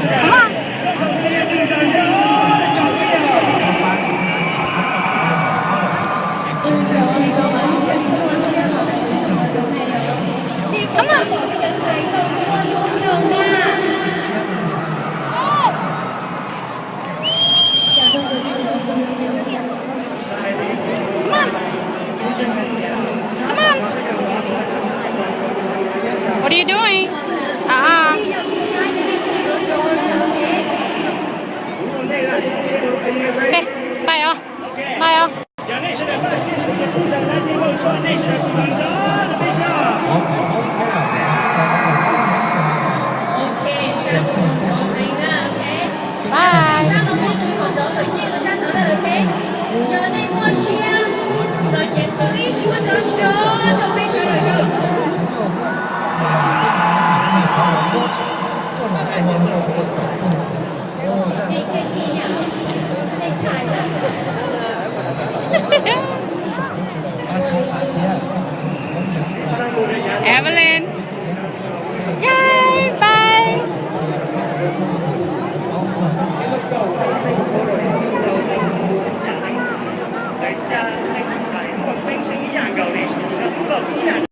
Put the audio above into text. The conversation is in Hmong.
Come on. Come on. Come on. Come on. What are you doing? Ah. Okay, bye all. Bye all. Bye. Sab no muaj tus kom nrov kom nyiaj sab no na, ok. Yog nej muaj siab no ces qw ib suab nrov nrov rau peb sawv daws saib.